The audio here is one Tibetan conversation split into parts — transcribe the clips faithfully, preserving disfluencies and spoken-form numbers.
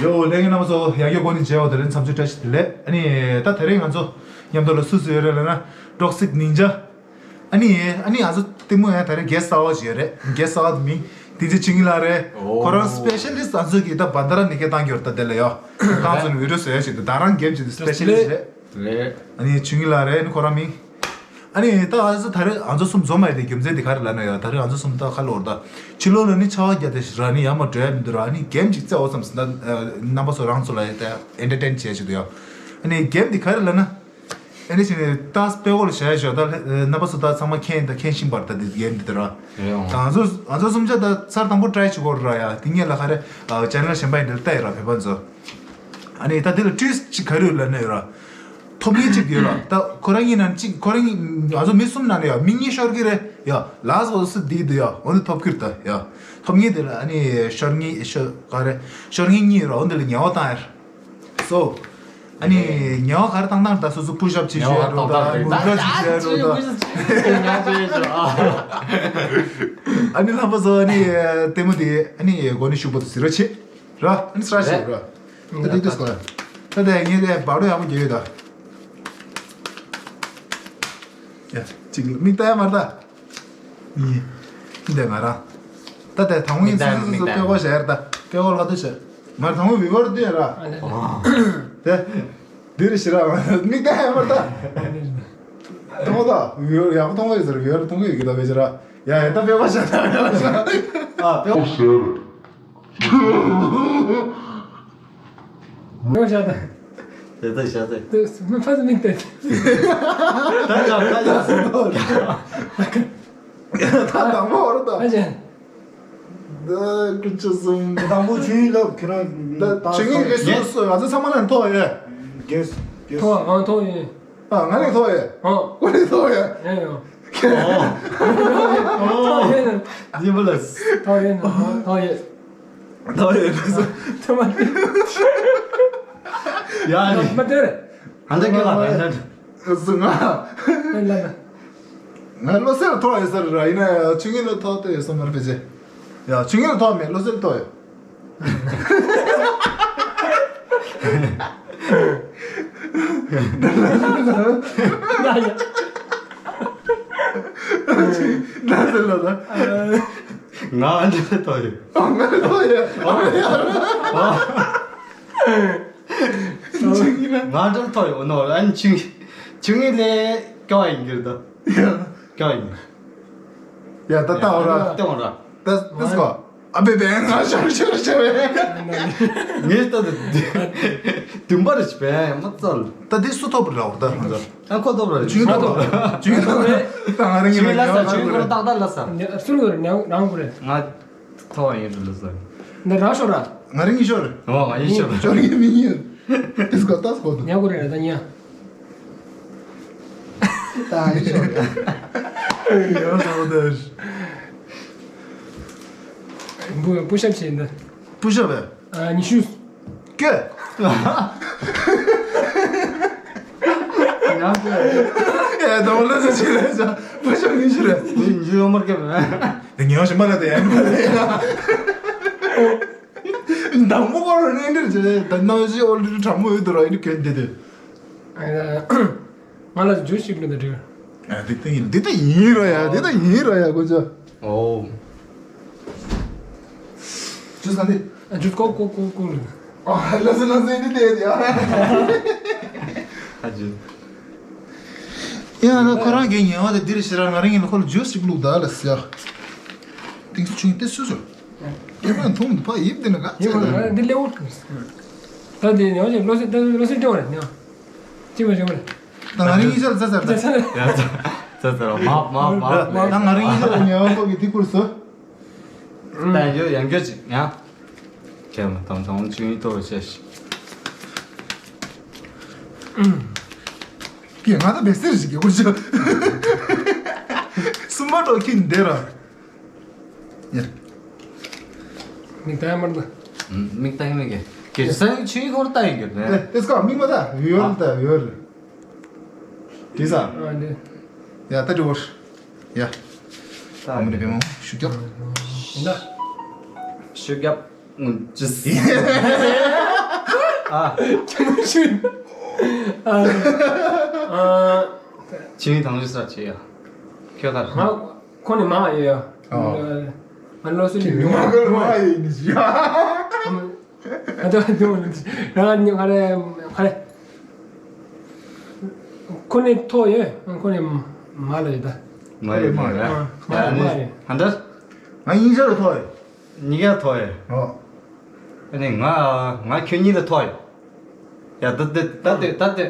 ཡོ། ལྷན་རྒྱས་རྣམ་པ་ཚོ་ཡ་གི་སྒོ་ནས་མཇལ་བ་དེ་རིང་འཚམས་འདྲི་བཀྲ་ཤིས་བདེ་ལེགས། ཨ་ནི་ད་དེ་རིང་ང་ཚོ་མཉམ་དུ་ལ་སུ་སུ་ཡོད་རེད་ལབ་ན། Toxic Ninja། ཨ་ནི་ཨ་ནི་ང་ཚོ་ལྟད་མོ་ཡང་ད་རེས་གེ་སི་གསར་པ་ཞིག་ཡོད་རེད། གེ་སི་གསར་པ་དེ་མིང་དེ་ཚེ་ཆོས་ཉིད་ལགས་རེད། ཨོ། ཁོ་རང་སི་པེ་ཤལ་ལི་སི་ཊི་ང་ཚོ་གིས་ད་བན་དྷ་ར་ནི་ཁེ་བཏང་གི་ཡོད་རེད། ད་དེ་ལ་ཡོ། ཁོང་ཚོ་ནི་བི་ཌི་ཡོ་བཟོ་ཡ་ཞིག་འདུག་ད་རང་གེམ་ཅིག་འདུག་སི་པེ་ཤལ་ལི་སི་ཊི་རེད། རེད། ཨ་ནི་ཆོས་ཉིད་ལགས་རེད། ཨ་ནི་ཁོ་རང་མིང་། ཨ་ནི་ད་ང་ཚོ་ད་རེས་ང་ཚོ་གསུམ་འཛོམས་མ་ཡི་དེ་རྒྱུ་མཚན་དེ་ག་རེ་ལབ་ན་ཡ། ད་རེས་ང་ཚོ་གསུམ་ད་ཁ་ལོར་ད་ཕྱི་ལོགས་ལ་ནི་ཆར་པ་བརྒྱབ་སྟེ་ར་ནི་ཡར་མར་འགྲོ་ཡ་མི་འདུག་ར། ཨ་ནི་གེམ་ཅིག་རྩེ་འོ་བསམ་སོང་། ད་རྣམ་པ་ཚོ་རང་ཚོ་ལ་ཡ་ད་ཨེན་ཊར་ཊེན་བྱེད་ཡ་ཅིག་འདུག་ཡ། ཨ་ནི་གེམ་དེ་ག་རེ་ལབ་ན། ཨ་ནི་ཞིག་ནི་ད་དཔེ་འོག་ལ་བྱས་ཞོག་ད་རྣམ་པ་ཚོ་ད་ཚང་མ་མཁྱེན་ད་མཁྱེན་བཞིན་པར་ད་དེ་གེམ་དེ་ད་ར། རེད་འོང་། ད་ང་ཚོ་ང་ཚོ་གསུམ་ཆ་ད་ཚར་དང་པོ་ཊ་རའེ་བྱེད་དགོས་ར་ཡ། དེ་སྔོན་ལ་ག་རེ་ཨ་ཅེ་ནལ་གཞན་པ་ཡིན་འདྲ་ལྟ་ཡི་ར་བོད་པ་ཚོ། ཨ་ནི་ད་དེ་ལ་ཊུ་ཝིསི་ཊི་ཅིག་ག་རེ་ཡོད་ལབ་ན་ཡོད་ར། ཐོབ་ངེས་ཅིག་ཡོད་ར། ད་ཁོ་རང་གཉིས་ནང་གཅིག་ཁོ་རང་གཉིས་ང་ཚོ་མི་གསུམ་ནང་ནས་ཡ་མི་གཉིས་ཤོར་གི་རེད་ཡ། ལཱ་སི་ཊི་བོ་སི་འདི་འདུག་ཡ། འོ་འདི་ཐོབ་ཁུར་ད་ཡ། ཐོབ་ངེས་དེ་ལ་ཨ་ནི་ཤོར་ངེས་ཤོར་ག་རེ་ཤོར་ངེས་གཉིས་ར། འོ་འདི་ལ་ཉེ་བ་བཏང་ཡ། སོ། ཨ་ནི་ཉེ་བ་ག་རེ་བཏང་སྟངས་ད་སོ་སོ་པུ་ཤ་ཨབ་ཅིག་ཉེ་བ་བྱས་རོགས་ད་བཏང་སྟངས་མུ་དྲ་ཅིག་བྱས་རོགས་ད། ཨ་ནི་ལྷག་པ་སོ་ཨ་ནི་ལྟད་མོ་དེ་ཨ་ནི་སྒོ་ནས་ཤུག་པ་དུ་ཟེར་བ་ཆེ། ར། ཨ་ནི་སྲ་ཞིག་ར། ད་དེ་དུས་སྐོར། ད་དེ་ངས་དེ་བག་ལོ་ཡག་པོ་རྒྱག་ཡོད་ད། ཡ། གཅིག་མིག་ལྟ་ཡ་མར་ད། གཉིས། འདི་ང་རང་། ད་དེ་དང་པོ་ཡིན་ཚུལ་ཚུལ་ཚུལ་དཔེ་བོ་བྱས་ར་ད། དཔེ་བོ་ལ་དུ་བྱས། མར་དང་པོ་བི་བོར་དུ་ཡ་ར། དེ། འདིར་ཞི་ར། མིག་ལྟ་ཡ་མར་ད། མཐོང་ད། བི་བོར་ཡག་པོ་མཐོང་གི་ཡོད་ཟེར། བི་བོར་མཐོང་གི་ཡོད་གི་ད་བེ་ཅི་ར། ཡ་ཡ་ད་དཔེ་བོ་བྱས་ད། ཨ་དཔེ་བོ་བྱས། ནོ་ཤ་ད། དེ་ལྟར་ཤ་ཚ། དེ་མི་ཕ་ཚ་མིག་ལྟ། ད་ཡ་ད་ཡ། ད་དང་པོ་བར་ད། ཨ་ཅན། ད་ཀུན་ཆ་གསུམ། དང་པོ་ཆུ་ཡིན་ལབ་ཁྱེད་རང་། ད་ད་ཆུ་ངན་གི་སུ་སུ་ང་ཚོ་ཚང་མ་ལ་ཐོག་ཡོད། གེས་གེས། ཐོག་ཨང་ཐོག་ཡོད། ཨ་ང་ལ་ཐོག་ཡོད། ཨང་། ཀུ་ལ་ཐོག་ཡོད། ཡ་ཡ། ཐོག་ཡོད་ན། ཡིན་པ་ལ། ཐོག་ཡོད་ན་ཐོག་ཡོད། ཐོག་ཡོད་ན། ཐོག་མ་ཡོད། ཡ་ནི། མ་ཐོག་རེད། ཧན་ད་ཀི་ལ་ད་ཧན་ད། ང་། ང་བློ་གསལ་ཐོག་ཡོད་ས་རེད་ར། ཡིན་ན་ཡང་ཆུ་ངན་ལ་ཐོག་ཏུ་ཡོད་ས་མ་རེད་པས་ཅེ། ཡ་ཆུ་ངན་ལ་ཐོག་མེད། བློ་གསལ་ཐོག་ཡོད། ན་ཡ། ན་ཟེར་ལ་ད། ང་འདི་ཐོག་ཡོད། ང་ཐོག་ཡོད། ང་འདྲ་ཐོག་ཡོད་ནོ། ཨ་ནི་ཆུང་ཆུང་ངེ་ལས་སྐྱོ་ཡིན་གྱི་རེད་ད། སྐྱོ་ཡིན། ཡ་ད་ལྟ་འོ་ར། ལྟ་འོ་ར། ད་ད་སྐོ། ཨ་བེ་བེ་ང་ཤར་ཤར་ཤར་བེ། ངས་ད་ད་དུམ་པར་ཞིག་བེ་མ་ཙལ། ད་འདི་སུ་ཐོབ་ར་འོ་ད་ཧང་ཙལ། ཨ་ཁོ་ཐོབ་ར་ཆུང་ཐོབ་ར། ཆུང་ཐོབ་རེད། ད་ང་རང་ངས་ལ་ས་ཆུང་ཁོ་ཏག་ཏག་ལ་ས། སུ་རེད་རང་གོ་རེད། ང་ཐོ་ཡིན་རུ་ལ་ཟ། འདི་རང་ཤོར་ར། ང་རང་གཉིས་ཤོར། ཨོ་ང་གཉིས་ཤོར། ཤོར་ཡིན་མི་ཡིན། ཏིས་གོ་ཏག་གོ་དུ། ཉ་གོ་རེ་ར་ད་ཉ། ད་ཡིན་ཤོར། ཡོ་ཟོ་དེ། བུ་བུ་ཤབ་བྱེད་འདི། བུ་ཤབ་བས། ཨ་ཉི་ཤུ། ཀེ། ཡ་དང་ལ་ཟེར་ཆེ་ལ་ཟ། བུ་ཤབ་ཉི་ཤུ་རེད། ཉི་ཤུ་ཡོད་མར་ཀེ་མེད། དེ་ཉི་ཤུ་མ་ལ་དེ་ཡང་མ་ལ་ཡ། དང་པོ་ཁོ་རང་ནས་འདིར་བྱས་ད་ནང་བཞིན་ཨོ་ལི་དྲང་མོ་ཡོད་དུ་ར་ཡིན་གན་དེ་དེ། ང་ལ་ཇུས་ཤིག་ལ་འདི་འདྲི། ཨ་འདི་ལྟ་ཡིན་འདི་ལྟ་ཡིན་ར་ཡ་འདི་ལྟ་ཡིན་ར་ཡ་ཀོ་ཅོ། ཨོ། ཇུས་ག་འདི། ཨ་ཇུས་ཀོ་ཀོ་ཀོ་ཀོ་ལ། ཨ་ལ་སི་ལ་སི་འདི་དེ་ཡ། ཨ་ཇུས། ཡང་ན་ཁོ་རང་གི་ཉེ་བ་དེ་འདིར་ཞེ་ར་ང་རང་ཡིན་ན་ཁོ་ལ་ཇུས་ཤིག་བླུགས་ད་ལ་ཟེར། ཏིང་སུ་ཆུང་ཏེ་སུ་སུ། ཡིན་ན་འཐུང་ཕ་ཡིབ་དེ་ན་ག་ཡིན་པ་ན་འདི་ལེའུ། ད་དེ་ཉོ་ཅིག་བློ་སེ་ད་བློ་སེ་སྐྱོ་རེད་ཉོ། ཅི་མ་ཅི་མ་རེད། ད་ང་རང་ཡིན་ཤར་ཙ་ཙ་ད། ཙ་ཙ་མ་མ་མ། ད་ང་རང་ཡིན་ཤར་ཉེ་བ་ཁོ་གི་དེ་ཁུར་སོ། ད་ཡོ་ཡང་སྐྱོ་ཅིག་ཡང་། ཁྱེད་མ་དང་དང་ཆུང་ཡིན་ཏོ་བྱས་ཤིག་ཀྱེ་ང་ད་བེ་སེར་ཞིག་གི་ཀུ་ཅོ། སུམ་པ་འགྲོ་ཁྱི་འདེ་ར། ཡ། མིག་ལྟ་ཡ་མར་ལྟ། མིག་ལྟ་ཡ་མིག་གི་ཀྱེ་ས་ཆུའི་ཁོར་ལྟ་ཡིན་གྱི་ནས། ཨེ་ཏེ་སྐོ་མིག་མ་ལྟ་ཡོལ་ལྟ་ཡོལ། དྲིས་ས། ཨ་འདི། ཡ་ད་འགྲོ་བར། ཡ། ད་ཨ་མ་ནི་བེ་མོ་ཤུ་རྒྱབ། ཡིན་ད། ཤུ་རྒྱབ། ཨུ་ཅི་སི། ཨ། ཁྱོད་ནུ་ཤུ། ཨ། ཨ། ཆིང་དང་ལུས་ས་ཆེ་ཡ། ཁྱོད་ག་ང་ཁོ་ནི་མ་ཡོད་ཡ། ཨ། ང་ལོ་སུ་ལི་ཉུང་ང་ཁོ་ནི་མ་ཡོད་ནི་ཞིག་ཨ། ཨ། ད་ཉུང་ང་ནི་ང་རེ་ང་རེ། ཁོ་ནི་ཐོ་ཡོད། ཁོ་ནི་མ་ལ་ཡོད་ད། མ་ཡོད་མ་ཡོད། ཨ། མ་ཡོད་མ་ཡོད། ཧན་ད། ང་གཉིས་ཆ་ལ་ཐོ་ཡོད། གཉིས་ཀ་ཐོ་ཡོད། ཨོ། ཨ་ནི་ང་ང་ཁྱོད་གཉིས་ལ་ཐོ་ཡོད། ཡ་ད་ད་ད་ད་ད་ད་ད་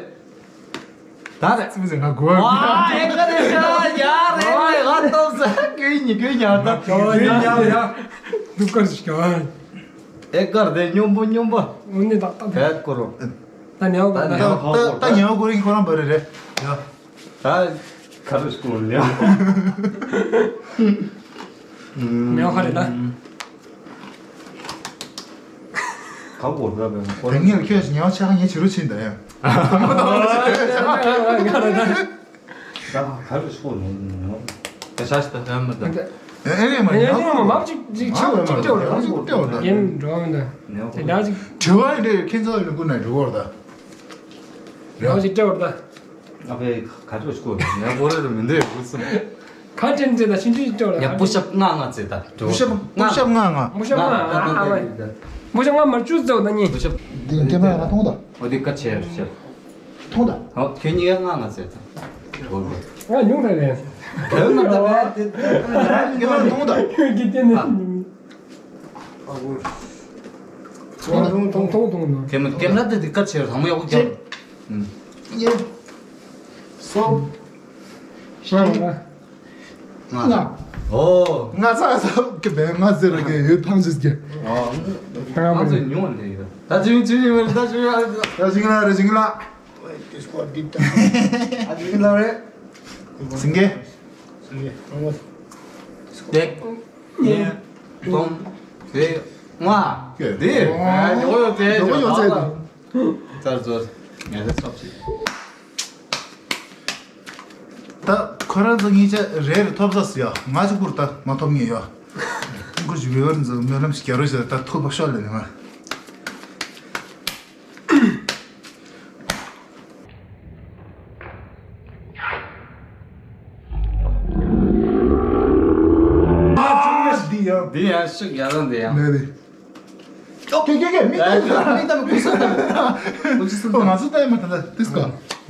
ད། ཙི་མི་ཟེར་ང་གོ་བ། ཨེ་ག་རེ་ཤ་ཡ་རེ་རེ་ང་ཏོབ་ས་ཁྱོད་གཉིས་ཁྱོད་ཉར་ད། ཡ་ཡ་ཡ། སྡུག་ག་ཞིག་ག་ཨེ་དཀར་དེ་སྙོམས་པོ་སྙོམས་པོ། འོ་ནི་ད་ད་ད། ད་ཀོ་རོ། ད་ཉལ་གོ་ད་ད་ཉལ་གོ་ད་ད་ཉལ་གོ་རིང་ཁོ་རང་བ་རེད་རེད། ཡ། ད་ཁ་རུ་སྐོར་ལེ། ཉལ་གོ་རེད་ད། ཁ་གོ་ད་བས་ཁོ་རང་ངས་ཁྱོད་ཉལ་ཆགས་ཉལ་བྱེད་རོགས་བྱེད་ད་ཡ། ད་ག་རེ་ཤོག་ནོ་ནོ། ད་ཤ་ཤ་ད་ཧམ་མ་ད། ཨེ་ཨེ་མ་ཉལ་ཁོ་མ་ཅིག་ཅིག་ཆེ་བ་ཅིག་སྤྲད་བར་ད། ཡིན་འགྲོ་མི་འདུག་དེ་འདྲ་ཅིག་དྲི་བ་ཡིན་དེ་ཁྱེད་ཚོ་ཡིན་ཀུན་ནས་འགྲོ་བར་ད། རེ་བ་ཅིག་སྤྲད་བར་ད། ཨ་ཕའི་ག་ཚོད་ཤོག་ཉལ་ཁོ་རེ་རུ་མི་འདོད་ཡོད་སོང་། ག་དྲན་ཚེ་ད་ཕྱིན་ཅི་སྤྲད་བར་ཡ། པུ་ཤབ་ལྔ་ལྔ་ཚེ་ད་འགྲོ། པུ་ཤབ་པུ་ཤབ་ལྔ་ལྔ། པུ་ཤབ་ལྔ་ལྔ་ཨ་ཨ་མ། པུ་ཤབ་ལྔ་མར་བཅུ་ཚེ་བ་ད་གཉིས། པུ་ཤབ། དེ་དེ་མ་ཡང་མཐོང་ད། འོ་དེ་ཀ་ཆེ་ཤ། མཐོང་ད། ཨོ་ཁྱོད་གཉིས་ཀ་ལྔ་ལྔ་ཟེར་ད། ང་ཉུང་ད་རེད། དེ་མ་ད་རེད་དེ་ང་མཐོང་ད། ཁྱོད་ཀྱི་སྟེང་ནས། ཨ་གོ། མཐོང་མཐོང་མཐོང་མཐོང་ན། དེ་མ་ཀེམ་ར་དེ་དེ་ཀ་ཆེ་ར་ཐང་མོ་ཡག་པོ་རྒྱབ། ཨུམ། གཉིས། གསུམ། བཞི། ལྔ། ལྔ། ལྔ། ཨོ། ལྔ་ཚ་ཚ་གི་བས་ལྔ་ཟེར་གི་ཡོད་ཐང་ཅིག་གི། ཨོ། ཐང་ཚོ་ཉུང་ལེ་ཡོད། ད་ཅིང་ཅིང་ཡོད་ད་ཅིང་ཡོད། ད་ཅིང་ལ་རེ་ཅིང་ལ། ཨ་ཅིང་ལ་རེ། སིང་གེ། སིང་གེ། ཏེག་གཉིས། གསུམ། བཞི། ལྔ། དེ། ཨ་ཉོ་ཡོད་དེ་ཉོ་ཡོད་དེ། ཙར་ཙོར། ངས་ཚབ་ཅིག་ད་ཁོ་རང་ཚོ་གཉིས་ཆ་རེ་རེ་ཐོབ་ས་སུ་ཡ། ང་ཅིག་པུར་ད་མ་ཐོབ་ངེས་ཡ། ཁོ་ཅིག་བེ་བར་ཚོ་སྨོན་ལམ་ཞིག་རྒྱ་རོ་ཞིག་ད་ཐོབ་པ་ཤོག་ལེ་ང་། འདི་ཡང་ཤུགས་རྒྱག་རང་འདི་ཡང་། ནས་རེད། ཀྱོ་ཀྱོ་ཀྱོ་ཀྱོ། མིག་ལྟ་མིག་ལྟ་མི་དགོས་སུ་ལྟ་མི་དགོས་སུ་ལྟ་མི། ང་ཚོ་ལྟ་ཡི་མ་ལྟ་ལྟ་ཏིས་ཀ།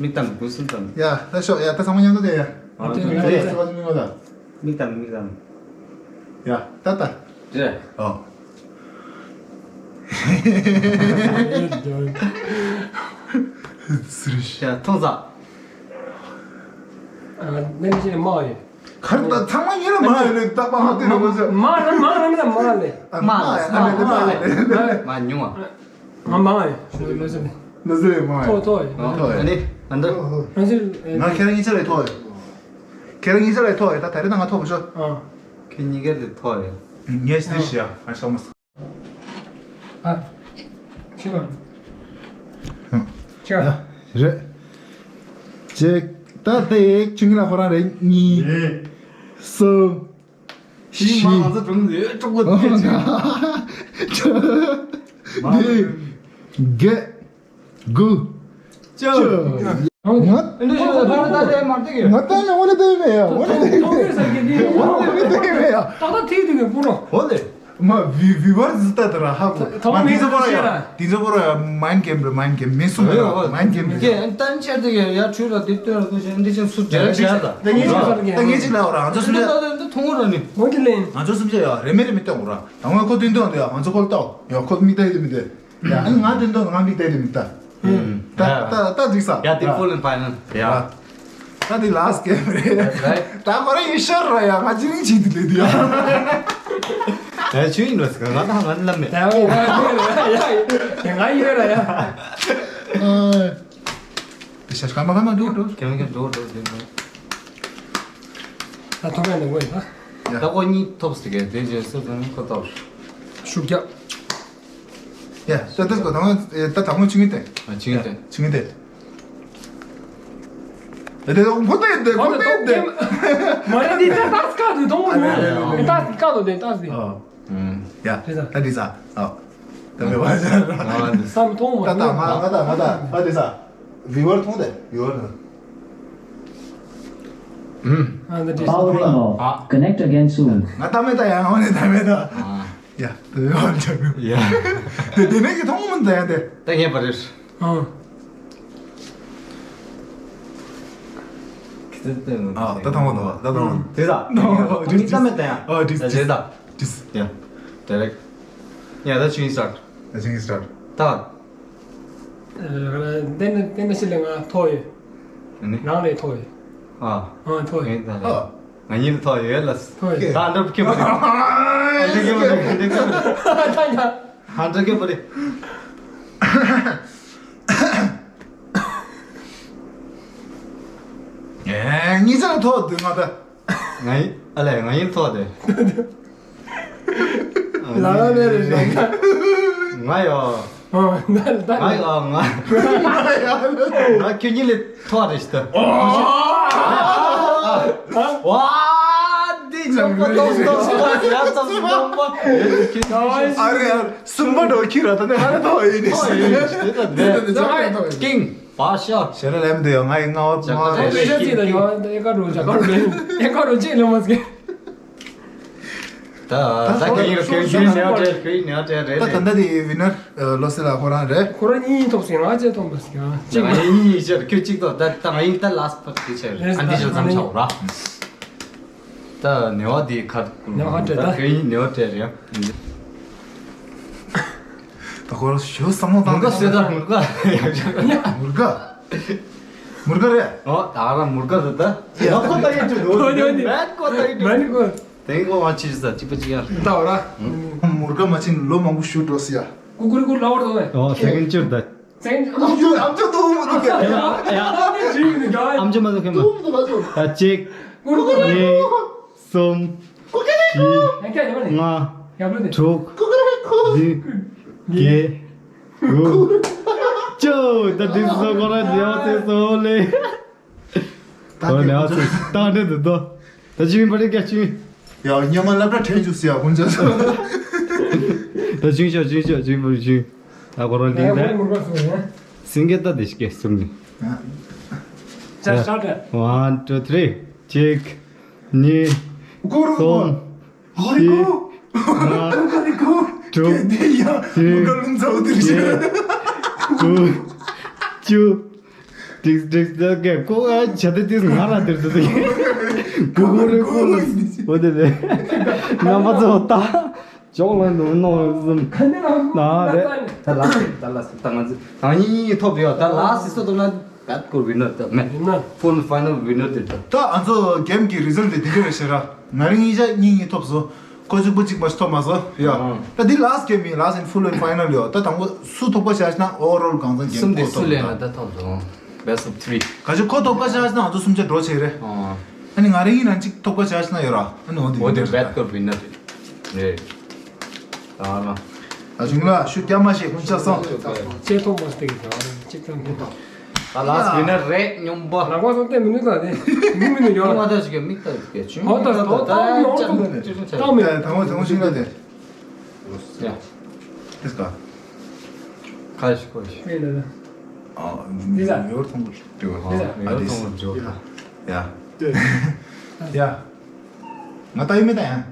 མིག་ལྟ་མི་དགོས་སུ་ལྟ་མི། ཡ་ལྟ་ཤོག་ཡ་ལྟ་ཚང་མ་མཉམ་དུ་ལྟ་ཡ། ཨ་ལྟ་ཡ་ལྟ་ཡ་ལྟ་ཡ་ལྟ་ཡ། མིག་ལྟ་མིག་ལྟ། ཡ་ལྟ་ལྟ། ཏེ། ཨོ། སི་རི་ཤ་ཐོང་ས། ཨ་ནེམ་ཅི་མ་ཡོད། གར་ད་ཚང་མ་ཡིན་ལ་མ་ཡོད་ལེ་ད་པ་ཧ་ཏེ་རེ་བོ་ཟེར། མ་ར་མ་ར་མ་ར་མ་ལེ། ཨ་མ་ལེ་ཨ་ལེ་ལེ་མ་ལེ། མ་ཉུང་བ། ང་མང་ཡོད། ལོ་ཟེར་ནས། ལོ་ཟེར་མང་ཡོད། ཐོ་ཐོ་ཡོད། ཨ་ནི་ཨ་འདི། ང་ཁྱེད་རང་གཉིས་ཆ་ལས་ཐོ་ཡོད། ཁྱེད་རང་གཉིས་ཆ་ལས་ཐོ་ཡོད་ད་ད་རེས་ད་ང་ཐོ་བ་ཤོ། ཨ། ཁྱེད་གཉིས་ཀ་ལས་ཐོ་ཡོད། ངས་ཤི་ཤི་ཡ་ང་ཤོ་མ། ཨ། ཤི་མ། ཤི་མ། རེད། ཅེག་ད་དེ་ཁྱེད་གཉིས་ལ་ཁོ་རང་རེད་གཉིས། གསུམ། ཤི་མ་ང་ཚོ་གྲོང་ཚོའི་གྲོགས་པོ་དེ་ཆེ། བདུན། བརྒྱད། དགུ། བཅུ། ང་ང་ད་ལྟ་མ་བལྟས་ཀྱི། ང་ད་ནི་འོ་ནི་བལྟས་མེད་ཡ། འོ་ནི་བལྟས་མེད་ཡ། འོ་ནི་བལྟས་མེད་ཡ། ད་ལྟ་ཐིག་ཐིག་གི་པུ་རོ། འོ་ལེ། མ་བི་བི་བར་ཟི་ལྟ་དུ་ར་ཧ་གོ། ད་ང་དེ་ཚོ་པོ་ར་ཡ། དེ་ཚོ་པོ་ར་ཡ་མའིན་གེམ་རེད། མའིན་གེམ་མིན་སུ་མེད་ཡ། མའིན་གེམ་རེད། ཏན་ཆེར་དེ་ཡ་ཆུ་ལ་དེ་ལྟོས་ར་དེ་ཤེས་འདི་ཅན་སུ་རྒྱལ་ཤར་ད། ད་ངེད་ཅིག་ད་ངེད་ཅིག་ལ་འོ་ར་ང་ཚོ་སུ་རྒྱལ། ད་ད་ད་ཐུང་ར་ནི། འོ་དེ་ལེན། ང་ཚོ་སུ་རྒྱལ་ཡ་རེ་མེ་རེ་མེ་ལྟ་འོ་ར། ད་ང་ཁོ་དུན་དུ་འདི་ཡ་ང་ཚོ་ཁོ་ལ་ལྟ་འོ་ཡ་ཁོ་མི་ལྟ་ཡི་མི་ལྟ། ཡ་ཨ་ནི་ང་དོན་དུ་ང་མིག་བལྟས་ཏེ་མི་ལྟ། ད་ད་ད་འགྲིག་ས། ཡ་དེ་ཕུལ་ཨེན་ཕ་ཡི་ནལ་ཡ། ད་དེ་ལཱ་སི་ཊི་གེམ་རེད། ད་ཁོ་རང་ཡིན་ཤར་ར་ཡ་ང་ཅི་རིང་བྱེད་དུ་ལས་དུ་ཡ། ད་ཆུ་ཡིན་ར་ང་ད་ང་ལམ་མེད། ད་ཡ་ཡ་ཡ་ང་ཡོད་ར་ཡ། དེ་ཤ་ཤ་མ་ག་མ་འགྲོ་འགྲོ། ཁྱེད་རང་ཁྱེད་འགྲོ་འགྲོ་འགྲོ། ད་ཐོག་ཡ་ནས་ངོས་ད། ད་ཁོ་གཉིས་ཐོབ་སི་གེ་དེ་རྗེས་སུ་དང་ཁོ་ཐོབ། ཤུགས་རྒྱབ། ཡ། ད་ལྟ་གོ་དང་ད་དང་མོ་ཆིང་ཏེ། ཨ་ཆིང་ཏེ། ཆིང་ཏེ། ད་དེ་ཁོ་ཏེ་ཏེ་ཁོ་ཏེ་ཏེ། མ་རེད་འདི་ད་ཏག་ཀ་དུ་གཏོང་མོ་ནི། ཏག་ཀ་དུ་ཏེ་ཏག་ཏེ། ཨ། ཡ། ད་འདི་ས། ཨ། ད་མེད་པ་ཟེར། ང་འདི་བསམ་མཐོང་མ་ད་ད་ང་ང་ད་ང་ད་ང་དེ་ས་བི་ཝར་མཐོང་དེ་བི་ཝར་ད། ཨ་འདི་འདྲ་Power remote ཨ། Connect again soon. ང་ད་མེད་ད་ཡང་ང་ནི་ད་མེད་ད། ཨ། ཡ་ད་བི་ཝར་ཆགས་ཡ། དེ་དེ་ནས་ཀྱི་མཐོང་མི་ད་ཡང་དེ། ད་ངེས་པ་རེད། ཨ། ཨ་ད་ཐང་བ་ད་ད་ཐང་བ། དེ་ད། ཨ་ད་མེད་ད་ཡང་། ཨ་དེ་ད་དེ་ད། དེ་ད། ཡ་direct. ཡ་ད་ཆིང་start. ད་ཆིང་start. ད། ཨ་ནི་ཏན་ཏན་ཞིག་ལ་ང་ཐོག་ཡོད། ཨ་ནི། ནང་ལ་ཐོག་ཡོད། ཨ། ཨ་ཐོག་ཡོད། ཨ། ང་གཉིས་ལ་ཐོག་ཡོད་ལ། ཐོག་ཡོད། ད་འདྲ་ཁེ་པོ་རེད། ཨ་འདྲ་ཁེ་པོ་རེད། འདྲ་ཁེ་པོ་རེད། ཨ་འདྲ་ཁེ་པོ་རེད། ཨེ་གཉིས་ཆར་ཐོག་འདུག་ང་ད། ང་ཡིན་ཨ་ལས་ང་ཡིན་ཐོག་དེ། ལ་ལ་ལས་རེད་རེད། ང་ཡོ། ང་ཡོ་ང་། ང་ཁྱོད་གཉིས་ལས་ཐོག་རེད་ཤི་ད། ཨ། ཨ། ཨ། ཨ། འདི་ཉམས་པོ་ཏོག་ཏོག་ཏོག་ཡ་ཙམ་ཉམས་པོ། ཨ་རེ་ཨ་རེ་གསུམ་པ་འགྲོ་ཁྱི་ར་ད་ནི་ང་རེ་ཐོག་ཡིན་ནི། ཐོག་ཡིན་ནི་ད་ནི་ཀིང་པ་ཤོ། ཞེ་ར་ལེམ་དུ་ཡོད་ང་ཡི་ང་བ་ཇ་ཀར་ང་རེད། ཞེ་ཅི་ད་ཡོད་ཨེ་ཀ་རུ་ཇ་ཀར་རུ་ཨེ་ཀ་རུ་ཅི་ལེ་མ་སྐྱེ། ད་ད་ཁྱི་ར་ཁྱི་ཁྱི་ནེ་ཨོ་ཏྲེ་ཁྱི་ནེ་ཨོ་ཏྲེ་རེད། ད་ད་ལྟ་དེ་ཝི་ནར་ལོ་སི་ལ་ཁོ་རང་རེད། ཁོ་རང་གཉིས་ཐོབ་ཟིན་ང་ཅེ་ཐོབ་མ་ཟིན་ང་ཅེ་ང་ཡིན་གཉིས་ཤར་ཁྱོད་གཅིག་ཐོབ། ད་ད་ང་ཡིན་ད་ལ་སི་ཕ་ཁྱི་ཆེ་རེད། ཨ་འདི་ཤར་མཚམས་ཆའོ་ར། ད་ནེ་ཨོ་དེ་ཁར་ནེ་ཨོ་ཏྲེ་ད་ད་ཁྱི་ནེ་ཨོ་ཏྲེ་རེད། ད་ཁོ་རང་ཞུ་བསམ་བློ་བཏང་མུར་ག་སེ་ད་མུར་ག་ཡག་ཤོས་མུར་ག་མུར་ག་རེད། ཨོ་ད་ར་མུར་ག་རེད་ད། ཡ་ཁོ་ད་ཡེ་ཅུ་ནོ་ཨོ་ནི་ཨོ་ནི་མེད་ཁོ་ད་ཡེ་ཅུ་མ་ནི་ཁོ། དེང་གོ་བ་ཕྱིར་ས་གཅིག་པ་གཅིག་ཡར། ད་བ་ར། མུར་ག་མ་ཕྱིན་ལོ་མང་པོ་ཞུ་འགྲོ་སི་ཡ། ཀུ་ཀུ་རི་ཀུ་ལའོ་ར་དོ་ནེ། ཨོ་སེ་ཀེན་ཅུར་ད། སེ་ཀེན་ཨམ་ཅོ་ཨམ་ཅོ་དུ་མུ་དུ་ཁེ། ཡ་ཡ་ཨམ་ཅོ་མ་དུ་ཁེ་མ། དུ་མུ་དུ་ཁེ་མ། ད་གཅིག་ཀུ་ཀུ་རི་ཀུ། གཉིས། གསུམ། ཀུ་ཀུ་རི་ཀུ། བཞི། ལྔ། དྲུག་བདུན། བརྒྱད། དགུ། བཅུ། ད་དེ་སོ་ཁོ་ར་ལེའོ་ཚེ་སོ་ལེ། ད་ཁོ་ལེའོ་ཚེ་ད་འདྲེ་འདུག་དོ། ད་ཅིང་པ་རེ་ཀ་ཅིང་། ཡ་ཉི་མ་སློབ་གྲྭ་ཁྲལ་འཇུག་སི་ཡ་ཀུན་ཅག་སོ། ད་ཅིང་ཤོ་ཅིང་ཤོ་ཅིང་པ་རེ་ཅིང་། ད་ཁོ་ར་ལེ་ད། སིང་གེ་ད་དེ་ཤི་ཀེ་སུམ་ནི། ཅ་ཤ་ཏྲ། One, two, three. གཅིག་གཉིས། ཀུ་ཀུ་རི་ཀུ། གསུམ། ཧོ་རི་ཀུ། བཞི། ལྔ། ཀུ་ཀུ་རི་ཀུ། དྲུག་བདུན། ཀུ་ཀུ་རི་ཀུ། བཅུ། ཏིག་ཏིག་ཏིག་གེ་ཀུ་ཨ་ཆ་ཏི་ཏིག་ང་ར་དེར་དུ་ཏིག་ཀུ་ཀུ་རི་ཀུ་ལ་འོ་དེ་ལེ། རྣམ་པ་ཚོ་ད་ཅོག་ལ་ནོ་ནོ་ཟུམ་ན་རེ། ད་ལ་ད་ལ་ད་ང་ཚོ་ད་ངེད་གཉིས་ཐོབ་ཡོད། ད་ལ་སི་སོ་ཏོ་ན། Bad ཀོ་winner ད་མེད། Full final winner དེ་ད། ད་ཨ་ཚོ་གེམ་གི་རི་ཛལ་དེ་དེ་འདྲ་རེད་ཤེས་ར། ང་རང་གཉིས་ཆ་གཉིས་གཉིས་ཐོབ་སོང་། ཁོ་གཅིག་པོ་གཅིག་མ་ཞིག་ཐོབ་མ་སོང་ཡ། ཨང་། ད་འདི་last game ཡིན། Last and full and final ཡོད། ད་དང་པོ་སུ་ཐོབ་པ་བྱ་ཞིག་ན་overall གང་ཚང་གེམ་གསུམ་དེ་ཁོ་སུ་ཐོབ་ལེན་ན་ད། ད་ཐོབ་སོང་། Best of three། ག་ཅི་ཁོ་ཐོབ་པ་བྱ་ཞིག་ན་ང་ཚོ་གསུམ་ཆ་འགྲོ་བྱེད་རེད། ཨང་། ཨ་ནི་ང་རང་གཉིས་ནང་གཅིག་ཐོབ་པ་བྱ་ཞིག་ན་ཡོད་ར། ཨ་ནི་འོ་དེ་འོ་དེ་winner bad ཀོ་winner དེ་རེད། ད་ན། ཨ་ཆུང་ལ་ཤུ་རྒྱ་མ་ཤེས་ཀུན་ཆ་སོང་། ཆེ་ཐོག་མ་སྟེགས་ཀྱི་ཟ་བ་རེད་གཅིག་ཙམ་མི་ཐོག་ད་ལ་སི་ནར་རེད་སྙོམས་པ། ལག་པ་སོགས་བལྟས་མི་ནུས་ད་དེ་མི་མི་ནུས་ཡོང་ང་ད་ཞིག་མིག་ལྟ་གལ་ཆུང་ཧོ་ད་མིག་ལྟ་ད་ད་ཡ་ཅག་ཅག་ཅག་ད་མི་ད་དང་པོ་དང་པོ་ཤིང་ལ་དེ། ཡ། དེ་སྐ་ཁ་ཞིག་ཁོ་ཞིག་ཨ་མི་ཡོར་ཐོང་གི་ཞིག་ཨ་མི་ཡོར་ཐོང་གི་འཇོག་ད། ཡ། ཡ། ང་ལྟ་ཡི་མེད་ད་ཡང་།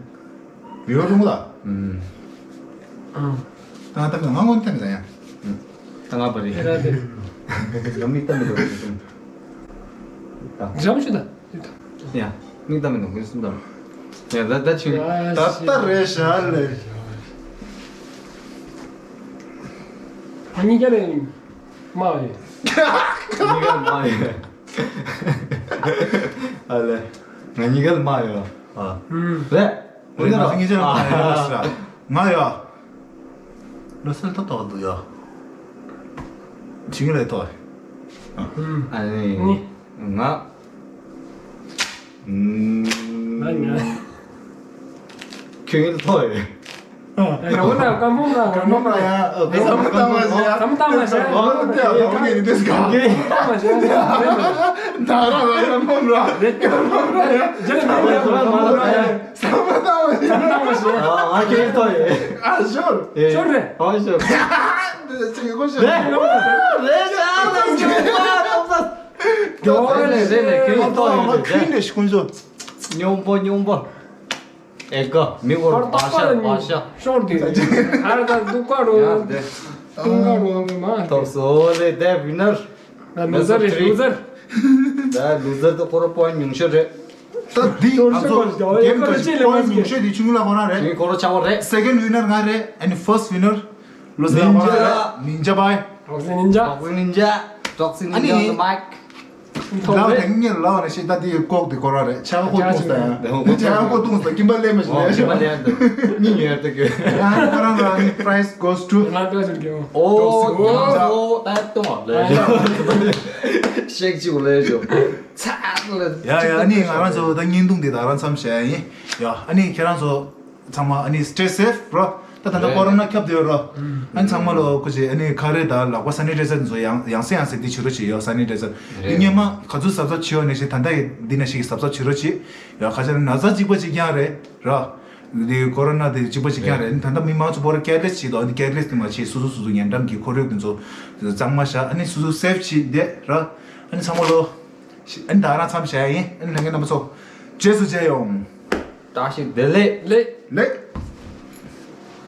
ཡོད་རུང་ལ། ཨུམ། ཨང་། ད་ང་ལྟ་མེད་ང་ངོ་ནས་ལྟ་མེད་ད་ཡང་། ཨུམ། ད་ང་པ་རེད། ཨེ་ར་དེ། ང་མིག་ལྟ་མེད་འདུག་ཡ། མིག་ལྟ་མེད་འདུག་ངོས་སུ་ལྟ། ཡ་ད་ད་ཆུ། ད་ད་རེད་ཤག་ལེ། ཨ་ནི་ཀྱ་རེད། མ་ཡོད། གཉིས་ཀ་མ་ཡོད། ཨ་ལེ། ང་གཉིས་ཀ་མ་ཡོད། ཨ། ཨུམ། རེད། རེད་ང་གཉིས་ཀ་མ་ཡོད་ཤག་ང་ཡོད། ལོ་སེལ་ཏོ་ཏོ་འདུག་ཡོད། ཇི་གི་ལས་ཏོ། ཨུམ། ཨ་ནི། ནི། ང་། ཨུམ། ང་ང་། ཁྱོད་ཀྱི་ལ་ཐོག་ཡོད། ཡང་འོ་ན་བཀའ་འབུམ་ལ་བཀའ་འབུམ་ལ་ཡང་ཨ་བསམ་བློ་བཏང་བ་ཞིག་ཡང་བསམ་བློ་བཏང་བ་ཞིག་ཡང་བསམ་བློ་བཏང་བ་ཞིག་ཡང་བསམ་བློ་བཏང་བ་ཞིག་ཡང་བསམ་བློ་བཏང་བ་ཞིག་ཡང་ད་ར་ར་ཡང་འབུམ་ར་རེད། རྒྱ་ལ་མེད་ཡང་བསམ་བློ་བཏང་བ་ཞིག་ཡང་བསམ་བློ་བཏང་བ་ཞིག་ཡང་ཨ་ཁྱེད་ཐོ་ཡོད་ཨ་ཞོར་ཞོར་རེད་ཨ་ཞོར་ཅིག་གོ་ཞོར་རེད་རེད་ཞོར་རེད་ཞོར་རེད་ཁྱེད་ཐོ་ཡོད་རེད། ཁྱེད་ཐོ་ཡོད་རེད་ཁྱེད་ཐོ་ཡོད་རེད་ཁྱེད་ཐོ་ཡོད་རེད། སྙོམས་པོ་སྙོམས་པོ། ཨེ་ཀ་མི་གོ་ར་བ་ཤ་བ་ཤ། ཤོར་དེ་ཨར་ད་དུ་ཀ་རོ་ཡ་དེ་ཏུང་ཀ་རོ་མ་ཐོབ་སོ་ལེ་དེ་ཝི་ནར། ལུ་ཛར་རེད་ལུ་ཛར། ད་ལུ་ཛར་དུ་ཁོ་ར་པོ་ཉུང་ཤོས་རེད། ད་འདི་ང་ཚོ་གེམ་ག་ཅིག་པོ་ཉུང་ཤོས་དེ་ཆུང་ལ་ཁོ་རང་རེད། ཁོ་ར་ཆ་བོ་རེད། སེ་ཀེན་ཌི་ཝི་ནར་ང་རེད། ཨ་ནི་ཕར་སི་ཊི་ཝི་ནར་ལུ་ཛར་ཁོ་རང་རེད། ནིན་ཇ་བྷའི། ཊོག་སི་ནིན་ཇ། ཊོག་སི་ནིན་ཇ། ཊོག་སི་ནིན་ཇ་on the mic། ལའོ་དེ་ངས་ལའོ་ནས་ཤེས་ད་དེ་ལྐོག་དེ་ཁོ་ར་རེད། ཆ་ག་ཁོ་བཏུང་ས་ཡང་ཆ་ག་ཁོ་བཏུང་ས་ཀིམ་པ་ལེན་མ་ཞིག་ལས་ཤོག་ཉིན་ཡོད་དེ་གི་ཁོ་རང་ལ་ནི་prize goes to ང་ལྟ་ཞིག་གི་ཨོ་ཉོ་ཨོ་ད་གཏོང་བ་ལས་ཤོག་ཤེག་ཅིག་ལས་ཤོག་ཚ་ལ་ཡ་ཡ་ཨ་ནི་ང་རང་ཚོ་ད་བརྙན་ཐུང་འདི་ད་རང་མཚམས་བཞག་ཡིན། ཡ་ཨ་ནི་ཁྱེད་རང་ཚོ་ཚང་མ་ཨ་ནི་stay safe རོ། ད་ད་ལྟ་རེད། ཀོ་རོ་ན་ཁྱབ་བསྡད་ཡོད་རོ། ཨ་ནི་ཚང་མ་ལོ་ཁོ་ཅི་ཨ་ནི་ཁ་རས་དང་ལག་པ་སེ་ནི་ཊའི་ཛར་ཚོ་ཡང་ཡང་སེ་ཡང་སེ་འདི་བྱེད་རོགས་བྱེད་ཡོད། སེ་ནི་ཊའི་ཛར་འདི་རེད། སྔོན་མ་ག་ཚོད་གཟབ་གཟབ་བྱེད་ཡོད་ནས་ཤིག་ད་ལྟ་ཡི་འདི་ནས་ཤིག་གཟབ་གཟབ་བྱེད་རོགས་བྱེད་ཡོད། ཁ་ཆེ་ན་ན་ཚ་གཅིག་པ་གཅིག་རྐྱང་རེད་རོ། འདི་ཀོ་རོ་ན་འདི་གཅིག་པ་གཅིག་རྐྱང་རེད། ཨ་ནི་ད་ལྟ་མི་མང་ཚོ་པོ་ར་careless་བྱེད་དོ། ཨ་ནི་careless་དེ་མ་བྱེད། སོ་སོ་སོ་སོ་ཉེ་འགྲམ་གྱི་ཁོར་ཡུག་དེ་ཚོ་གཙང་མ་བཞག་ཨ་ནི་སོ་སོ་safe་བྱེད་བསྡད་རོ། ཨ་ནི་ཚང་མ་ལོ། ཨ་ནི་ད་རང་མཚམས་བཞག་ཡིན། ཨ་ནི་ལྷན་རྒྱས་རྣམ་པ་ཚོ། རྗེས་སུ་མཇལ་ཡོང་། བཀྲ་ཤིས་བདེ་ལེགས། ལེགས། ལེགས།